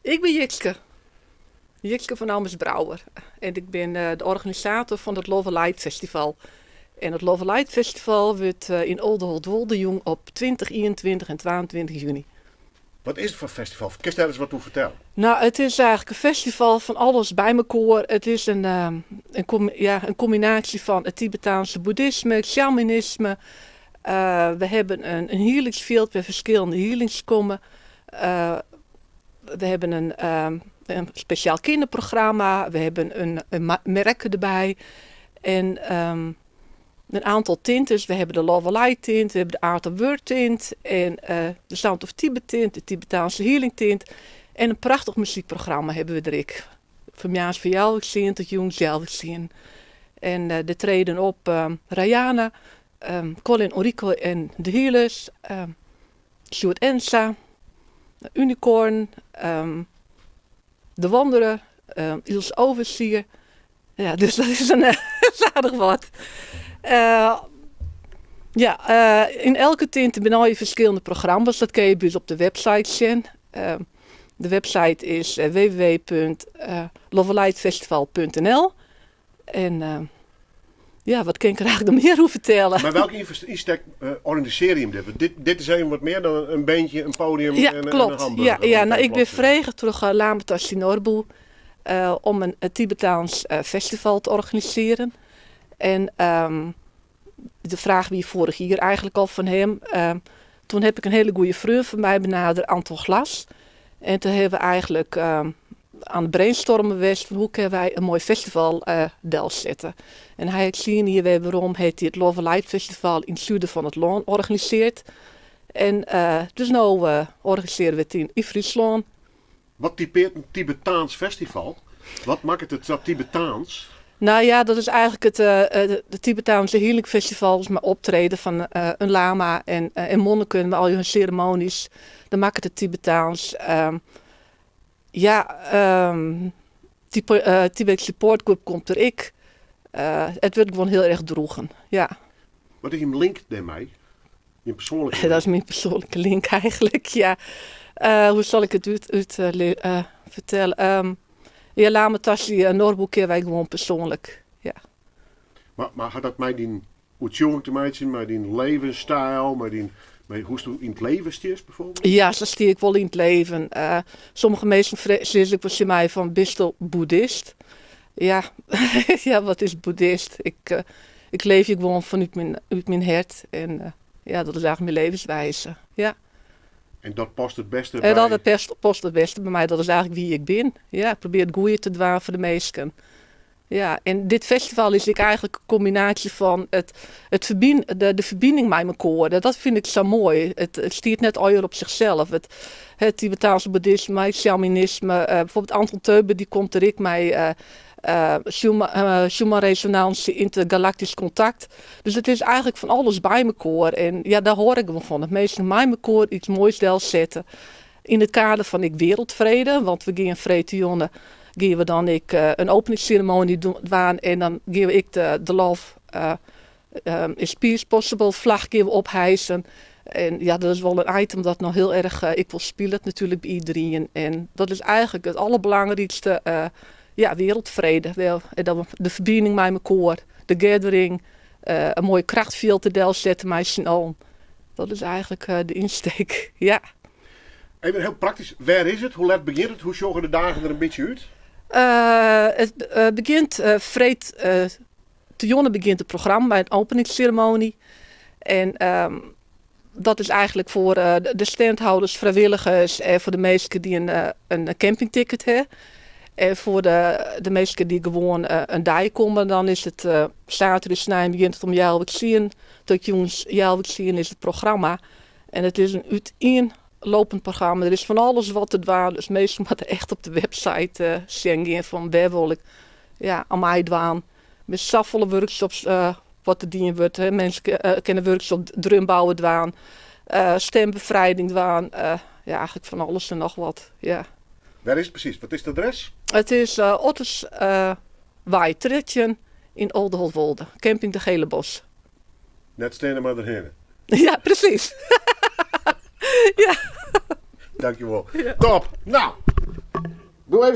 Ik bin Jitske. Jitske van Almers Brouwer. En ik bin de organisator fan it Love Light Festival. En it Love Light Festival wurdt yn Oldeholtwolde jûn op 20, 21 en 22 juny. Wat is it foar festival? Kinst dêr ris wat oer fertelle? No, it is eigentlik in festival fan alles by mekoar. It is in, in, ja, in kombinaasje fan it Tibetaanse boeddhisme, it sjamanisme. We hebben in healingsfjild wêr ferskillende healings komme. We hebben in spesjaal kinderprogramma, we hebben in merke derby en in aantal tintes. We hebben de Love Light tint, we hebben de Art of Word tint en de Sound of Tibet tint, de Tibetaanse Healing tint. En in prachtich muzykprogramma hebben we der ek. Fan moarns fan healwei tsienen tot jûns healwei tsienen. En der treden op Rayana, Colin Ulrico en de Healers, Sjoerd Ensa, Unicorn, De Wanderer, Ilse Oversier. Ja, dus dat is in aardich wat. Ja, yn elke tinte binne allegear ferskillende programma's. Dat kinne je by ús op de website sjen. De website is www.lovelightfestival.nl En ja, wat kin ik der eigentlik noch mear oer fertelle? Mei welke ynstek organisearje jim dit? Want dit, dit is even wat mear dan in bandje, in podium Ja, en, en een klopt. hamburger. Ja, om ja, het no, even ik plat bin te zeggen. frege troch Lama Tashi Norbu om in Tibetaans festival te organisearjen. En de fraach wie foarich jier eigentlik al fan him. Toen heb ik in hiele goede freon fan my benadere, Anton Glas. En toen hawwe we eigentlik oan it brainstormen west fan hoe kinne wy in moai festival delsette. En hy hat tsien jier wer werom hat hy it Love Light Festival yn it suden fan it lân organisearre. En dus no organisearje we it yn Fryslân. Wat typeart in Tibetaans festival? Wat makket it sa Tibetaans? No ja, dat is eigentlik it de Tibetaanse Healing Festivals mei optreden fan in lama en en monniken mei al hun seremoanjes. Dat makket it Tibetaans. Ja, Tibet Support Group komt der ek. It wurdt gewoan hiel erch droegen, ja. Wat is jim link dêrmei? Jim persoanlike link? Dat is myn persoanlike link eigentlik, ja. Hoe sil ik it út fertelle? Ja, Lama Tashi Norbu kenne wy gewoan persoanlik, ja. Mar hat dat mei dyn oertsjûging te meitsjen, mei dyn levensstyl, mei dyn, mei hoe'tsto yn it leven stiest bijvoorbeeld? Ja, sa stie ik wol yn it leven. Sommige minsken sizze ek wol tsjin my fan, bisto boeddhist? Ja, ja, wat is boeddhist? Ik, ik leefje gewoan fanút myn, út myn hert en ja, dat is eigentlik myn levenswize, ja. En dat past it bêste En by? dat past it bêste by my, dat is eigentlik wie ik bin. Ja, ik probearje it goede te dwaan foar de minsken. Ja, en dit festival is ek eigentlik in kombinaasje fan it, it ferbyn, de, de ferbining mei mekoar. Dat fyn ik sa moai. It, it stiet net allegear op sichsels. It, it Tibetaanse boeddhisme, mei it sjamanisme. Bijvoorbeeld Anton Teuben dy komt der ek mei Schumann resonantie, intergalactisch contact. Dus it is eigentlik fan alles by mekoar. En ja, dêr hâld ik gewoan fan. Dat minsken mei mekoar iets moais delsette. Yn it kader fan ek wereldfrede, want we gean freedtejûn gean we dan ek in openingsseremoanje dwaan en dan gean we ek de Love is Peace Possible flach gean we ophijsen. En ja, dat is wol in item dat noch hiel erch ek wol spilet natuerlik by iderien. En dat is eigentlik it alderbelangrykste, ja, wereldfrede. De ferbining mei mekoar, de gathering, in moai krachtfjild delsette mei syn allen. Dat is eigentlik de ynsteek, ja. Even hiel praktysk, wêr is it? Hoe let begjint it? Hoe sjogge de dagen der in bytsje út? It begjint freed te jûn begjint it programma mei in openingsseremoanje. En dat is eigentlik foar de standhouders, frijwilligers en foar de minsken dy't in campingticket ha. En foar de minsken dy't gewoan in dei komme, dan is it saterdei, snein begjint it om healwei tsien tot jûns healwei tsien is it programma. En it is in útienlopend programma. Der is fan alles wat te dwaan, dus minsken moatte echt op de website sjen gean fan wêr wol ik, ja, oan meidwaan. Der binne safolle workshops wat der dien wurdt. Hè. Minsken kinne workshop drumbouwe dwaan, stembefrijding dwaan. Ja, eigentlik fan alles en noch wat, ja. Wêr is it presys? Wat is it adres? It is Otterswei 13 yn Oldeholtwolde, camping De Gele Bos. Net steane, mar derhinne. Ja, presys. Ja. Dankjewol. Top. No. Bliuw even.